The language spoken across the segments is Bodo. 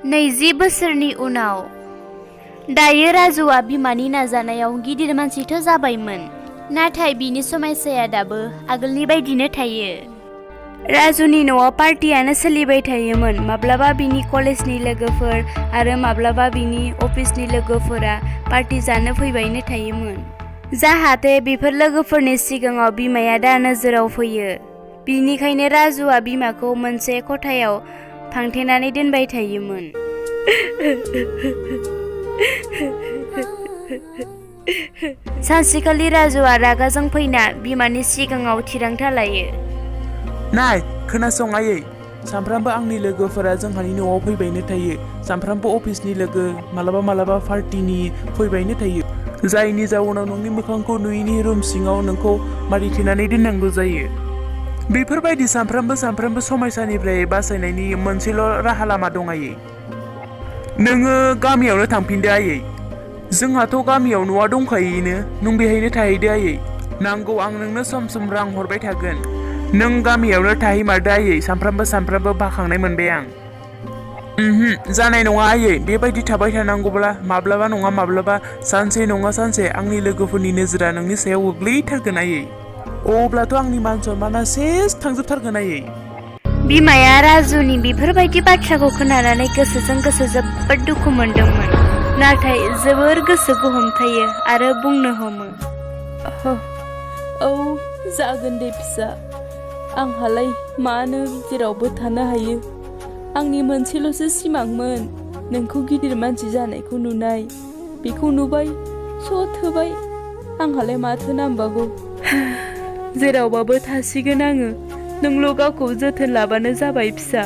20 बोसोरनि उनाव दायो राजुआ बिमानि नाजानायाव गिदिर मानसिथ' जाबायमोन, नाथाय बिनि समायसाया दाबो आगोलनि बायदिनो थायो। राजुनि न'आव पार्टियानो सोलिबाय थायोमोन। माब्लाबा बिनि कलेजनि लोगोफोर आरो माब्लाबा बिनि अफिसनि लोगोफोरा पार्टि जानो फैबायनो थायोमोन। जाहाथे बेफोर लोगोफोरनि सिगाङाव बिमाया दा नोजोराव फैयो, बिनिखायनो राजुआ बिमाखौ मोनसे खथायाव फांथेनानै दोनबाय थायोमोन। सानसेखालि राजुआ रागाजों फैना बिमानि सिगाङाव थिरांथा लायो। नाय खोनासं आयै, सामफ्रामबो आंनि लोगोफोरा जोंहानि न'आव फैबायनो थायो। सामफ्रामबो अफिसनि लोगो, मालाबा मालाबा पार्टिनि फैबायनो थायो, जायनि जाउनाव नोंनि मोखांखौ नुयैनि रुम सिङाव नोंखौ मारिथेनानै दोननांगौ जायो। बेफोरबायदि सामफ्रामबो समायसानिफ्राय बासायनायनि मोनसेल' राहा लामा दं आयै। नोङो गामियावनो थांफिनदो आयै। जोंहाथ' गामियाव न'आ दंखायोनो, नों बेहायनो थाहैदो आयै। नांगौ आं नोंनो सम सम रां हरबाय थागोन। नों गामियावनो थाहैमारदो आयै। सामफ्रामबो बाखांनाय मोनबाय आं। जानाय नङा आयै, बेबायदि थाबाय थानांगौब्ला माब्लाबा नङा माब्लाबा सानसे नङा सानसे आंनि लोगोफोरनि नोजोरा नोंनि सायाव गोग्लैथारगोन आयै। अब्लाथ' आंनि मान सनमाना सेस थांजोबथारगोन आयै। बिमाया राजुनि बेफोरबायदि बाथ्राखौ खोनानानै गोसोजों गोसो जोबोद दुखु मोनदोंमोन, नाथाय जोबोर गोसोखौ हमथायो आरो बुंनो हमो। औ जागोन दे फिसा, आंहालाय मानो जेरावबो थानो हायो। आंनि मोनसेल'सो सिमांमोन नोंखौ गिदिर मानसि जानायखौ नुनाय। बेखौ नुबाय स' थोबाय, आंहालाय माथो नांबावगौ। जेरावबाबो थासिगोन आङो। नोंल' गावखौ जोथोन लाबानो जाबाय फिसा,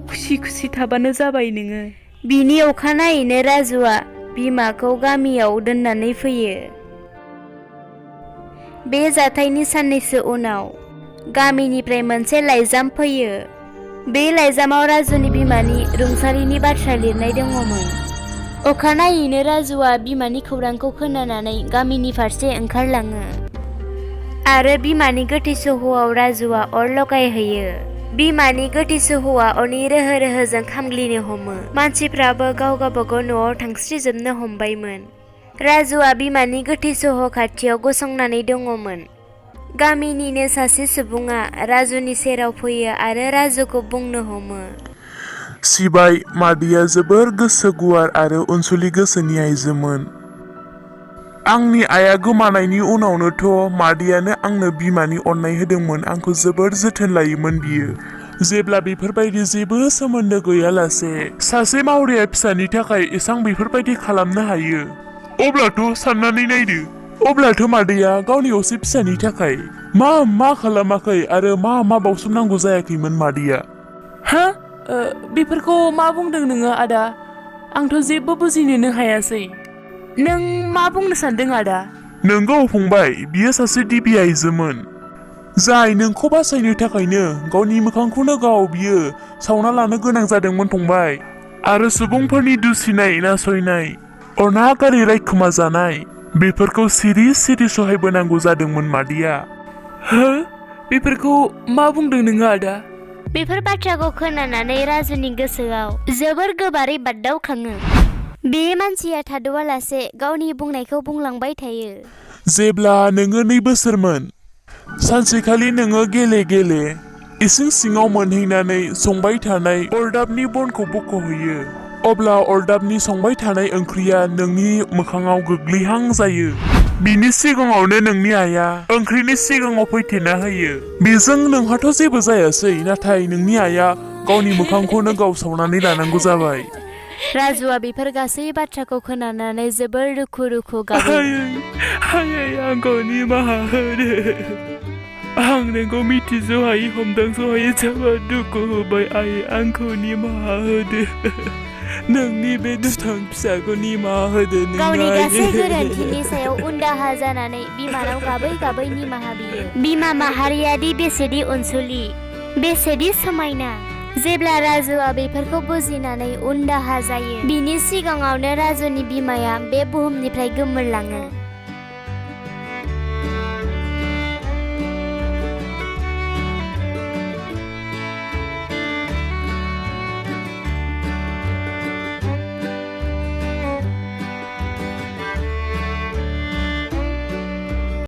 खुसि खुसि थाबानो जाबाय नोङो। बिनि अखानायैनो राजुआ बिमाखौ गामियाव दोननानै फैयो। बे जाथायनि साननैसो उनाव गामिनिफ्राय मोनसे लाइजाम फैयो। बे लाइजामाव राजुनि बिमानि रुंसारिनि बाथ्रा लिरनाय दङमोन। अखानायैनो राजुआ बिमानि खौरांखौ खोनानानै गामिनि फारसे ओंखारलाङो आरो बिमानि गोथै सह'आव राजुआ अर लगायहैयो। बिमानि गोथै सह'आ अरनि रोहो रोहोजों खामग्लिनो हमो। मानसिफ्राबो गाव गावबागाव न'आव थांस्रिजोबनो हमबायमोन। राजुआ बिमानि गोथै सह' खाथियाव गसंनानै दङमोन। गामिनिनो सासे सुबुङा राजुनि सेराव फैयो आरो राजुखौ बुंनो हमो। सिबाय, मादैया जोबोर गोसो गुवार आरो अनसुलि गोसोनि आइजोमोन। आंनि आइया गोमानायनि उनावनोथ' मादैयानो आंनो बिमानि अननाय होदोंमोन। आंखौ जोबोर जोथोन लायोमोन बियो। जेब्ला बेफोरबायदि जेबो सोमोन्दो गैयालासे सासे मावरिया फिसानि थाखाय एसां बेफोरबायदि खालामनो हायो, अब्लाथ' साननानै नायदो, अब्लाथ' मादैया गावनि असे फिसानि थाखाय मा खालामाखै आरो मा बावसोमनांगौ जायाखैमोन मादैया। बेफोरखौ मा बुंदों नोङो आदा? आंथ' जेबो बुजिनोनो हायासै। नों मा बुंनो सानदों आदा? नोंगौ फंबाय, बियो सासे दिबि आइजोमोन, जाय नोंखौ बासायनो थाखायनो गावनि मोखांखौनो गाव बियो सावना लानो गोनां जादोंमोन फंबाय। आरो सुबुंफोरनि दुसिनाय, नासयनाय, अनागारि रायखोमा जानाय, बेफोरखौ सिरि सिरि सहायबोनांगौ जादोंमोन मादैया। बेफोरखौ मा बुंदों नोङो आदा? बेफोर बाथ्राखौ खोनानानै राजुनि गोसोआव जोबोर गोबारै बाददावखाङो। बे मानसिया थाद'आलासे गावनि बुंनायखौ बुंलांबाय थायो। जेब्ला नोङो 2 बोसोरमोन, सानसेखालि नोङो गेले गेले इसिं सिङाव मोनहैनानै संबाय थानाय अरदाबनि बनखौ बख'हैयो। अब्ला अरदाबनि संबाय थानाय ओंख्रिया नोंनि मोखाङाव गोग्लैहां जायो। बिनि सिगाङावनो नोंनि आइया ओंख्रिनि सिगाङाव फैथेना होयो। बेजों नोंहाथ' जेबो जायासै, नाथाय नोंनि आइया गावनि मोखांखौनो गाव सावनानै लानांगौ जाबाय। राजुआ बेफोर गासै बाथ्राखौ खोनानानै जोबोर रुखु गाबो। आंखौ निमाहा होदो। आं नोंखौ मिथिस'हायै हमदांस'हायै जोबोद दुखु होबाय आयै, आंखौ निमाहा होदो। नोंनि बे दुथां फिसाखौ निमाहा होदो। गावनि गासै गोरोन्थिनि सायाव उनदाहा जानानै बिमानाव गाबै गाबै निमाहा बियो। बिमा माहारियादि बेसेदि अनसुलि, बेसेदि समायना। जेब्ला राजुआ बेफोरखौ बुजिनानै उनदाहा जायो, बिनि सिगाङावनो राजुनि बिमाया बे बुहुमनिफ्राय गोमोरलाङो।